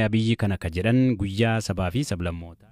Abiyyi kana akka jedhan guyyaa sabaa fi sablammootaa.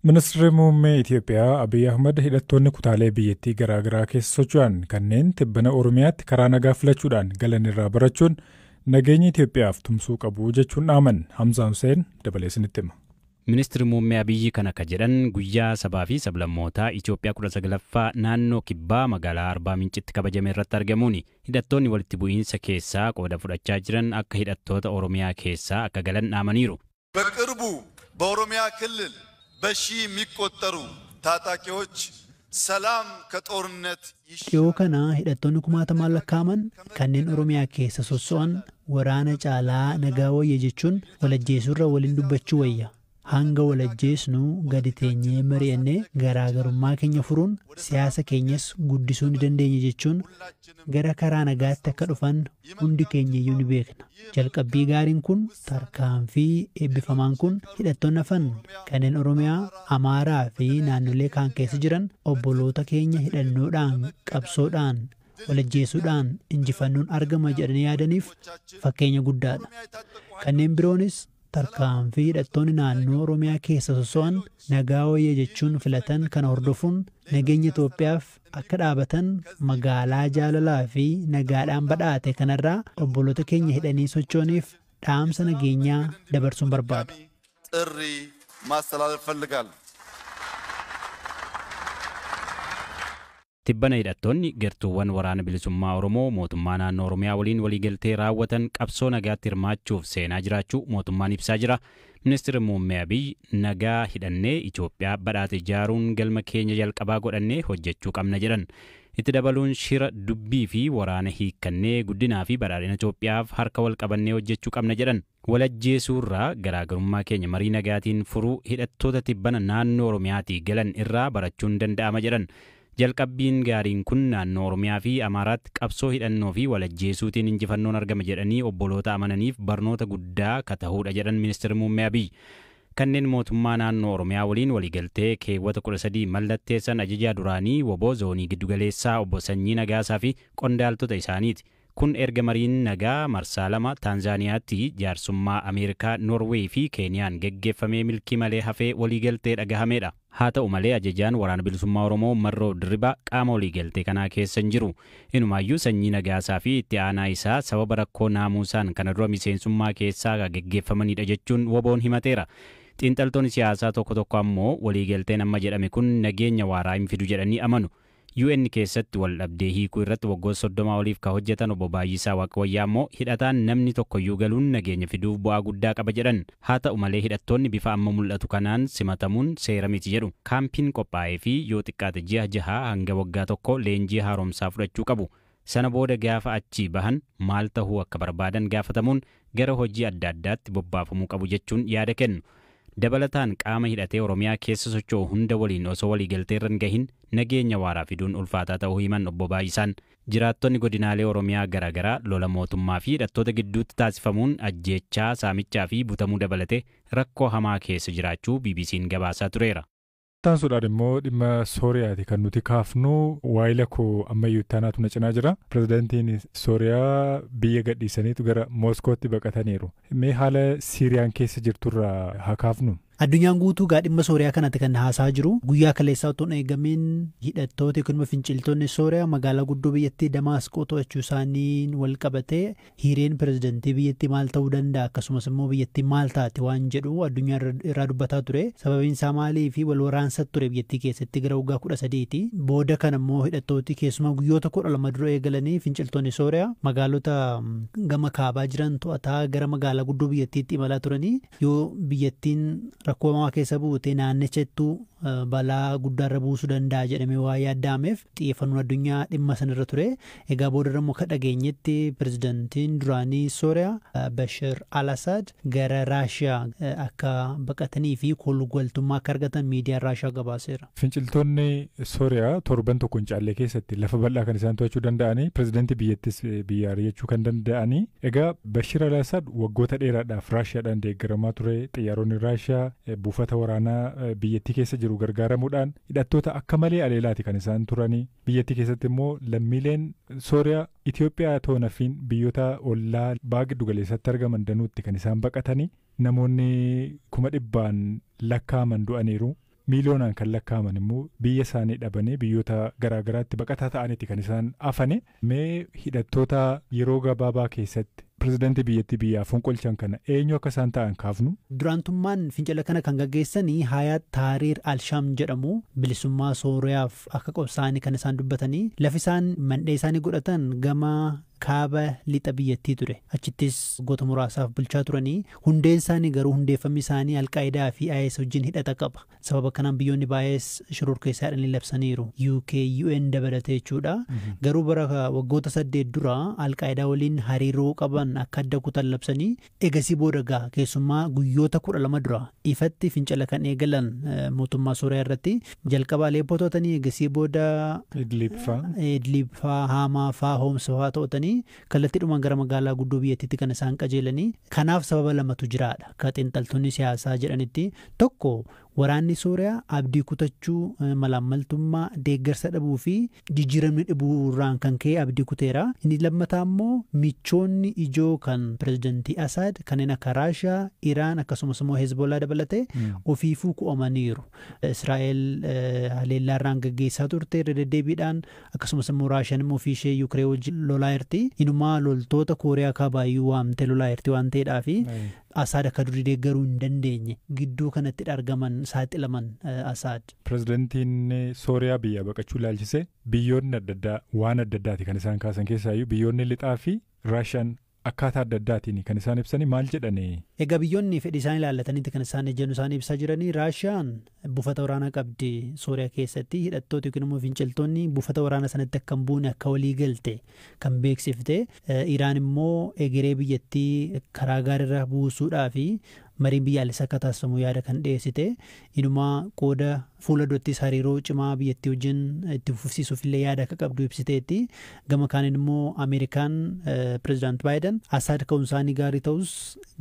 Ministeerri muummee Itiyoophiyaa Abiy Ahmad hidhattoonni kutaalee biyyattii garaagaraa keessa socho'an kanneen tibbana Oromiyaatti karaa nagaa filachuudhaan galan irraa barachuun nageenya Itiyoophiyaaf tumsuu qabu jechuun dhaaman. Hamzaan Hussein dabalee isinitti hima. Ministeerri muummee Abiyyi kana akka jedhan guyyaa sabaa fi sablammootaa Itiyoophiyaa 19ffaa naannoo Kibbaa magaalaa Arbaa Mincitti kabajame irratti argamuun hidhattoonni walitti bu'iinsa keessaa qooda fudhachaa jiran akka hidhattoota Oromiyaa keessaa akka galan dhaamaniiru. በቅርቡ በኦሮሚያ ክልል በሺህ የሚቆጠሩ ታጣቂዎች ሰላም ከጦርነት Dhiyoo kana hidhattoonni kumaatamaan lakkaa'aman kanneen Oromiyaa keessa sosso'an waraana caalaa nagaa wayya jechuun walajjeesurra waliin dubbachuu wayya. Hanga walajjeesnu gadi teenyee mari'annee garaagarummaa keenya furuun siyaasa keenyas guddisuu ni dandeenya jechuun gara karaa nagaatti akka dhufan hundi keenya iyyuu ni beekna. Jalqabbii gaariin kun tarkaanfii eebbifamaan kun hidhattoonni hafan kanneen Oromiyaa, Amaaraa fi naannolee kaan keessa jiran obboloota keenya hidhannoodhaan, qabsoodhaan, walajjeesuudhaan injifannoon argama jedhanii yaadaniif fakkeenya guddaadha. Kanneen biroonis tarkaanfii hidhattoonni naannoo Oromiyaa keessa sosso'an nagaa wayya jechuun filatan kana hordofuun nageenya Itoophiyaaf akka dhaabatan magaalaa jaalalaa fi nagaadhaan badhaate kanarraa obboloota keenya hidhanii socho'aniif dhaamsa nageenyaa dabarsuun barbaadu. ጥሪ ማስተላለፍ እፈልጋለሁ። Tibbana hidhattoonni gartuuwwan waraana bilisummaa Oromoo mootummaa naannoo Oromiyaa waliin waliigaltee raawwatan qabsoo nagaatti hirmaachuuf seenaa jiraachuu mootummaan ibsaa jira. Ministeerri muummee Abiy nagaa hidhannee Itoophiyaa badhaate ijaaruun galma keenya jalqabaa godhannee hojjechuu qabna jedhan. Itti dabaluun shira dubbii fi waraana hiikkannee guddinaa fi badhaadhina Itoophiyaaf harka wal qabannee hojjechuu qabna jedhan. Walajjeesuurraa garaagarummaa keenya marii nagaatiin furuu hidhattoota tibbana naannoo Oromiyaatii galan irraa barachuun danda'ama jedhan. Jalqabbiin gaariin kun naannoo Oromiyaa fi Amaaraatti qabsoo hidhannoo fi walajjeesuutiin injifannoon argama jedhanii obboloota amananiif barnoota guddaa ka ta'uudha jedhan ministeerri muummee Abiy. Kanneen mootummaa naannoo Oromiyaa waliin waliigaltee keewwata 13 mallatteessan ajajaa duraanii WBO zoonii giddugaleessaa obbo Sanyii Nagaasaa fi qondaaltota isaaniiti. Kun erga mariin nagaa marsaa lama Taanzaaniyaatti jaarsummaa Ameerikaa, Noorweey fi Keeniyaan geggeeffamee milkii malee hafee waliigaltee dhagahamedha. Haa ta'u malee ajajaan waraana bilisummaa Oromoo Marroo Dirribaa qaama waliigaltee kanaa keessa hin jiru. Inumaayyuu Sanyii Nagaasaa fi itti aanaa isaa sababa rakkoo naamuusaan kana dura miseensummaa keessaa geggeeffamanidha jechuun WBO'n himateera. Xiinxaltoonni siyaasaa tokko tokko ammoo waliigalteen amma jedhame kun nageenya waaraa hin fidu jedhanii amanu. UN keessatti wal dhabdee hiikuu irratti waggoota 30 oliif ka hojjetan obbo Baay'isaa Waaqwayyaa immoo hidhataan namni tokkoyyuu galuun nageenya fiduuf bu'aa guddaa qaba jedhan. Haa ta'u malee hidhattoonni bifa amma mul'atu kanaan simatamuun seera miti jedhu. Kaampiin qophaa'ee fi yoo xiqqaate ji'a jahaa hanga waggaa tokko leenjii haaromsaa fudhachuu qabu. Sana booda gaafa achii bahan maal tahuu akka barbaadan gaafatamuun gara hojii adda addaatti bobbaafamuu qabu jechuun yaada kennu. Dabalataan qaama hidhatee Oromiyaa keessa socho'u hunda waliin osoo waliigaltee irra hin gahin nageenya waaraa fiduun ulfaataa ta'uu himan obbo Baay'isaan. Jiraattonni godinaalee Oromiyaa garaagaraa lola mootummaa fi hidhattoota gidduutti taasifamuun ajjeechaa, saamichaa fi butamuu dabalatee rakkoo hamaa keessa jiraachuu BBC'n gabaasaa tureera. Taansuudhaan immoo dhimma Sooriyaati kan nuti kaafnu waayila koo ammayyuu ittaanaatu na cinaa jira. Pirezidaantiin Sooriyaa biyya gadhiisaniitu gara Mooskootti baqataniiru. Mee haala Siiriyaan keessa jirturraa haa kaafnu. Addunyaan guutuu gaa dhimma Sooriyaa kanatti kan haasaa jiru. Guyyaa kaleessaa otoo hin eegamiin hidhattoota yookiin finciltoonni Sooriyaa magaalaa guddoo biyyattii Damaasqoo to'achuu isaaniin wal qabatee hireen pirezidantii biyyattii maal ta'uu danda'a akkasumas immoo biyyattii maal taate waan jedhu addunyaa irraa dubbataa ture. Sababiin isaa maalii fi wal waraansa ture biyyattii keessatti gara waggaa 13ti. Booda kana immoo hidhattooti keessumaa guyyoota 12 dura eegalanii finciltoonni Sooriyaa magaalota gama kaabaa jiran to'ataa gara magaalaa guddoo biyyattiitti imalaa turanii yoo biyyattiin rakkoo hamaa keessa buute naannicha ittuu balaa guddaarra buusuu danda'a jedhamee waa yaaddameef xiyyeeffannoon addunyaa dhimma sanarra ture. Egaa boodarra immoo akka dhageenyetti pirezidantiin duraanii Sooriyaa Bashir al-Assad gara Raashiyaa akka baqatanii fi koolugaltummaa akka argatan miidiyaan Raashiyaa gabaaseera. Finciltoonni Sooriyaa torban tokko hin caalle keessatti lafa bal'aa kan isaan to'achuu danda'anii pirezidantii biyyattis biyya ari'achuu kan danda'anii. Egaa Bashir al-Assad waggoota dheeraadhaaf Raashiyaadhaan deeggaramaa ture. Xiyyaaronni Raashiyaa buufata waraanaa biyyattii keessa jiru gargaaramuudhaan hidhattoota akka malee aleelaati kan isaan turanii. Biyyattii keessatti immoo lammiileen Sooriyaa Itoophiyaa toona fi biyyoota ollaa baha giddu galeessatti argaman danuutti kan isaan baqatanii. Namoonni 100,000 lakkaa'aman du'aniiru. Miiliyoonaan kan lakkaa'aman immoo biyya isaanii dhabanii biyyoota garaagaraatti baqataa ta'aniiti kan isaan hafane. Mee hidhattoota yeroo gabaabaa keessatti pirezidaantii biyyattii biyyaa fonqolchan kana eenyu akka isaan ta'an kaafnu. Duraantummaan fincila kana kan gaggeessanii Hayaat Taariir Alshaam jedhamu bilisummaa Sooriyaaf akka qobsaanii kan isaan dubbatanii lafi isaan mandhee isaanii godhatan gama kaaba lixa biyyattii ture. Achittis waggoota muraasaaf bulchaa turanii hundeen isaanii garuu hundeeffamni isaanii Alqaayidaa fi IS wajjin hidhata qaba. Sababa kanaan biyyoonni baay'ees shororkeessaa jedhanii labsaniiru. UK, UN dabalatee jechuudha. Garuu bara waggoota 8 dura Alqaayidaa waliin hariiroo qaban akka adda kutan labsanii egasii booda gaa keessumaa guyyoota 12 dura ifatti fincila kan eegalan mootummaa Sooriyaa irratti jalqaba Aleeppoo to'atanii egasii booda Idlib faa, Haamaa faa, Homs faa to'atanii kallattiidhumaan gara magaalaa guddoo biyyattiitti kan isaan qajeelanii. Kanaaf sababa lamatu jiraadha akka xiinxaltoonni siyaasaa jedhanitti. Tokko waraanni Sooriyaa abdii kutachuu, malaammaltummaa, deeggarsa dhabuu fi jijjiiramni dhibuu irraan kan ka'e abdii kuteera. Inni lammataa immoo michoonni ijoo kan pirezidantii Asaad kanneen akka Raashiyaa, Iraan akkasumas immoo Hezbolaa dabalatee ofiifuu ku'amaniiru. Israa'el haleellaa irraan gaggeessaa turte irra deddeebiidhaan akkasumas immoo Raashiyaan immoo ofii ishee Yuukireen wajjin lolaa jirti. Inumaa loltoota Kooriyaa Kaabaayyuu waamtee lolaa jirti waan ta'eedhaaf Asaad akka durii deeggaruu hin dandeenye gidduu kanatti argaman saaxilaman Asaad. Pirezidantiin Sooriyaa biyyaa baqachuu ilaalchise biyyoonni adda addaa waan adda addaati kan isaan kaasan keessaayyuu biyyoonni lixaa fi Raashiyaan akkaataa adda addaatiin kan isaan ibsanii maal jedhani? Egaa biyyoonni fedhii isaanii ilaallatanitti kan isaan ejjennu isaanii ibsaa jiranii. Raashiyaan buufata waraanaa qabdi Sooriyaa keessatti hidhattoota yookiin immoo finciltoonni buufata waraanaa sanatti akka hin buune akka walii galte kan beeksifte. Iraan immoo egeree biyyattii karaa gaariirra buusuudhaa fi mariin biyyaalessaa akka taasifamu yaada kan dhiyeessite. Inumaa qooda fuula durattis hariiroo cimaa biyyattii wajjin itti fufsiisuuf illee yaada akka qabdu ibsiteetti. Gama kaaniin immoo Ameerikaan pirezidaant Baayiden Asaad ka'uun isaanii gaarii ta'us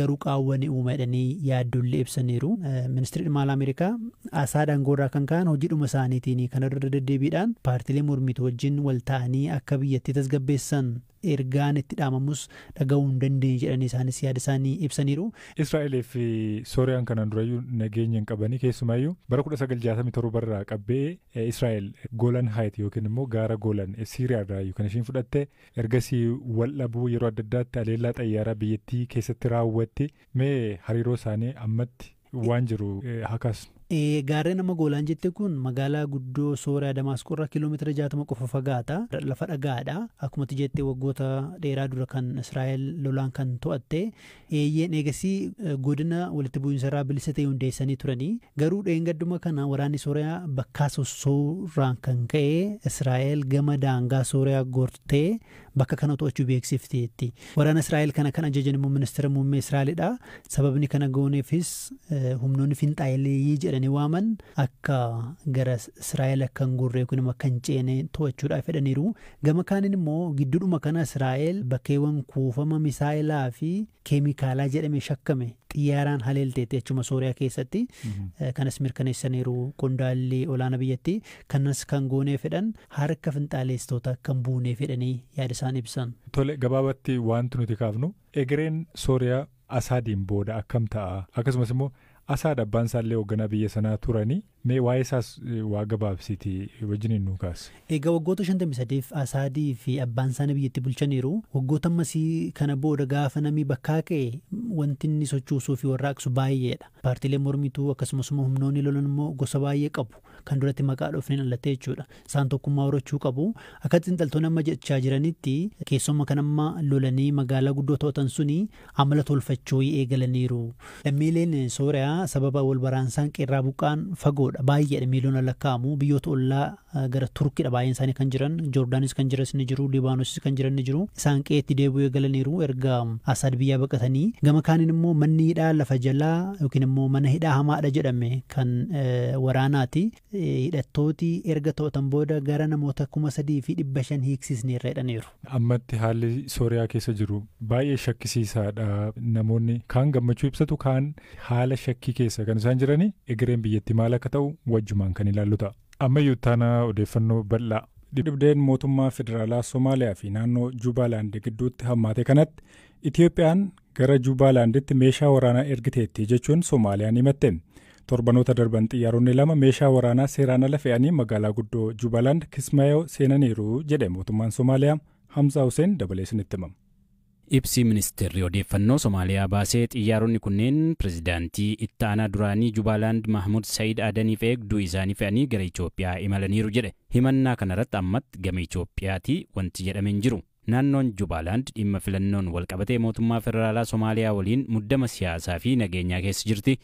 garuu qaawwa ni uuma jedhanii yaaddollee ibsaniiru. Ministeerri dhimma alaa Ameerikaa Asaad aangoorraa kan ka'an hojiidhuma isaaniitiin kana irra deddeebiidhaan paartiilee mormituu wajjin wal ta'anii akka biyyattii tasgabbeessan ergaan itti dhaamamus dhaga'uu hin dandeenye jedhanii isaanis yaada isaanii ibsaniiru. Israa'eelii fi Sooriyaan kanaan durayyuu nageenya hin qabanii keessumaayyuu bara 1967 irraa qabbee Israa'el Golan Haayit yookiin immoo gaara Golan Siiriyaa irraa kan ishiin fudhatte ergasii wal dhabuu yeroo adda addaatti haleellaa xayyaaraa biyyattii keessatti raawwatti. Mee hariiroo isaanii ammatti waan jiru hakaasnu. Gaarreen amma Goolaan jette kun magaalaa guddoo Sooriyaa Damaasqoo irraa kiiloomeetira 60 qofa fagaata. Lafa dhagaadha. Akkuma jette waggoota dheeraa dura kan Israa'el lolaan kan to'atte. Eeyyeen eegasii godina walitti bu'iinsa irraa bilisa ta'e hundeessanii turanii. Garuu dheengadduma kana waraanni Sooriyaa bakkaa sossoorraan kan ka'e Israa'el gama daangaa Sooriyaa gortee bakka kana to'achuu beeksifteetti. Waraana Israa'el kana kan ajajan immoo ministeera muummee Israa'elidha. Sababni kana gooneefis humnoonni finxaayileeyyii jedhanii waaman akka gara Israa'el akka hin gorre yookiin immoo akka hin ceene to'achuudhaaf fedhaniiru. Gama kaaniin immoo gidduudhuma kana Israa'el bakkeewwan kuufama misaa'ilaa fi keemikaalaa jedhame shakkame xiyyaaraan haleelteetti achuma Sooriyaa keessatti. Kanas mirkaneessaniiru qondaalli olaanaa biyyattii. Kanas kan goonee fedhan harka finxaaleessitoota akka hin buunee fedhanii yaada isaan ibsan. Tole gabaabatti wanti nuti kaafnu egereen Sooriyaa Asaadiin booda akkam ta'a? Akkasumas immoo Asaad abbaan isaallee hoogganaa biyya sanaa turanii mee waa'ee isaas waa gabaabsiitii wajjiniin nu kaas. Egaa waggoota 53 Asaadii fi abbaan isaanii biyyatti bulchaniiru. Waggoota ammasii kana booda gaafa namni bakkaa ka'e wanti inni sochoosuu fi warraaqsu baay'eedha. Paartiileen mormituu akkasumas immoo humnoonni lolan immoo gosa baay'ee qabu. Kan duratti maqaa dhoofneen allattee jechuudha. Isaan tokkummaa horachuu qabu. Akka xiinxaltoonni amma jechaa jiranitti keessummaa kan amma lolanii magaalaa guddoo to'atan suni amala tolfachuu eegalaniiru. Lammiileen Sooriyaa sababa wal waraansaan qeerraa buqqaan fagoodha. Baay'eedha miiliyoona lakkaa'amu. Biyyoota ollaa gara Turkiidha baay'een isaanii kan jiran, Joordaanis kan jiran ni jiru, Libaanosis kan jiran ni jiru. Isaan qe'eetti deebi'uu eegalaniiru erga Asaad biyyaa baqatanii. Gama kaaniin immoo manni hidhaa lafa jalaa yookiin immoo mana hidhaa hamaadha jedhame kan waraanaati. Hidhattooti erga to'atan booda gara namoota 3,500 hiiksisneerra jedhaniiru. Ammatti haalli Sooriyaa keessa jiru baay'ee shakkisiisaadha. Namoonni kaan gammachuu ibsatu kaan haala shakkii keessa kan isaan jiranii egereen biyyattii maal akka ta'u wajjumaan kan ilaallu ta'a. Ammayyuu taanaa odeeffannoo bal'aa. Dhibdeen mootummaa federaalaa Somaaliyaa fi naannoo Jubaalaand gidduutti hammaate kanatti Itiyoophiyaan gara Jubaalaanditti meeshaa waraanaa ergiteetti jechuun Soomaaliyaan himatte. Torbanoota darban xiyyaaronni lama meeshaa waraanaa seeraan ala fe'anii magaalaa guddoo Jubaalaand Kismaayoo seenaniiru jedhe mootummaan Soomaaliyaa. Hamza Hussein dabalee isinitti himama. Ibsi ministeerri odeeffannoo Somaaliyaa baasee xiyyaaronni kunneen pirezidaantii itti aanaa duraanii Jubaalaand Mahmud Sa'iid Adaniif eegduu isaanii fe'anii gara Itoophiyaa imalaniiru jedhe. Himannaa kanarratti ammatti gama Itoophiyaatii wanti jedhame hin jiru. Naannoon Jubaalaand dhimma filannoon walqabatee mootummaa federaalaa Somaaliyaa waliin muddama siyaasaa fi nageenyaa keessa jirti.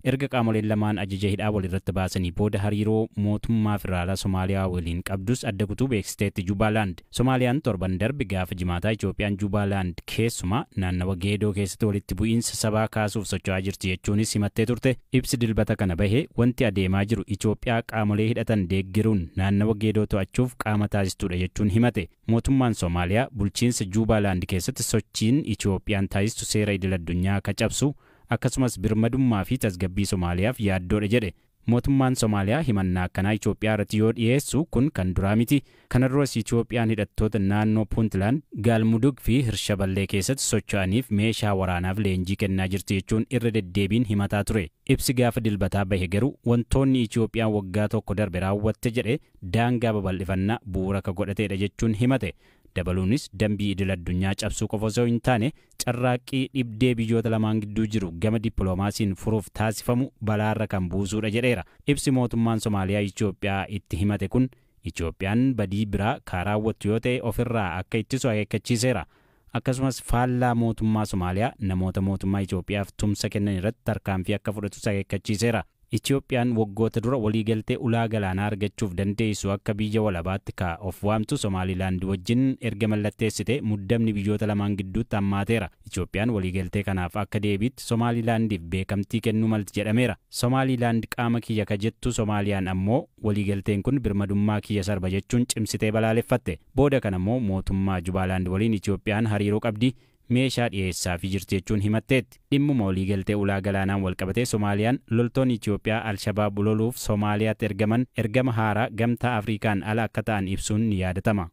Erga qaamoleen lamaan ajaja hidhaa walirratti baasanii booda hariiroo mootummaa federaalaa Somaaliyaa waliin qabdus adda kutuu beeksisteetti Jubaalaand. Somaaliyaan torban darbe gaafa jimaataa Itoophiyaan Jubaalaand keessumaa naannawa Geedoo keessatti walitti bu'iinsa sabaa kaasuuf socho'aa jirti jechuunis himattee turte. Ibsi dilbata kana bahe wanti adeemaa jiru Itoophiyaa qaamolee hidhatan deeggaruun naannawa Geedoo to'achuuf qaama taasistudha jechuun himate. Mootummaan Somaaliyaa bulchiinsa Jubaalaand keessatti sochiin Itoophiyaan taasistu seera idil addunyaa akka cabsu akkasumas birmadummaa fi tasgabbii Somaaliyaaf yaaddoodha jedhe. Mootummaan Somaaliyaa himannaa akkanaa Itoophiyaa irratti yoo dhiyeessu kun kan duraa miti. Kana duras Itoophiyaan hidhattoota naannoo Puuntland, Gaalmudug fi Hirshaballee keessatti socho'aniif meeshaa waraanaaf leenjii kennaa jirti jechuun irra deddeebiin himataa ture. Ibsi gaafa dilbataa bahe garuu wantoonni Itoophiyaan waggaa tokko darbe raawwatte jedhe daangaa babal'ifannaa bu'uura ka godhateedha jechuun himate. Dabaluunis dambii idil addunyaa cabsuu qofa osoo hin taane carraaqqii dhibdee biyyoota lamaan gidduu jiru gama dippiloomaasiin furuuf taasifamu balaarra kan buusuudha jedheera. Ibsi mootummaan Somaaliyaa Itoophiyaa itti himate kun Itoophiyaan badii biraa kan raawwattu yoo ta'e ofirraa akka ittisu akeekkachiiseera. Akkasumas faallaa mootummaa Somaaliyaa namoota mootummaa Itoophiyaaf tumsa kennan irratti tarkaanfii akka fudhatus akeekkachiiseera. Itoophiyaan waggoota dura waliigaltee ulaa galaanaa argachuuf dandeessu akka biyya walabaatti ka of waamtu Somaalilaand wajjin erga mallatteessite muddamni biyyoota lamaan gidduutti hammaateera. Itoophiyaan waliigaltee kanaaf akka deebiitti Somaalilaandiif beekamtii kennuu malti jedhameera. Somaalilaand qaama kiyya ka jettu Somaaliyaan ammoo waliigalteen kun birmadummaa kiyya sarba jechuun cimsitee balaaleffatte. Booda kana immoo mootummaa Jubaalaand waliin Itoophiyaan hariiroo qabdi. Meeshaa dhiyeessaafii jirti jechuun himatteetti. Dhimmuma waliigaltee ulaa galaanaan walqabatee Somaaliyaan loltoonni Itoophiyaa Alshabaab loluuf Somaaliyaatti ergaman ergama haaraa gamtaa Afrikaan ala akka ta'an ibsuun ni yaadatama.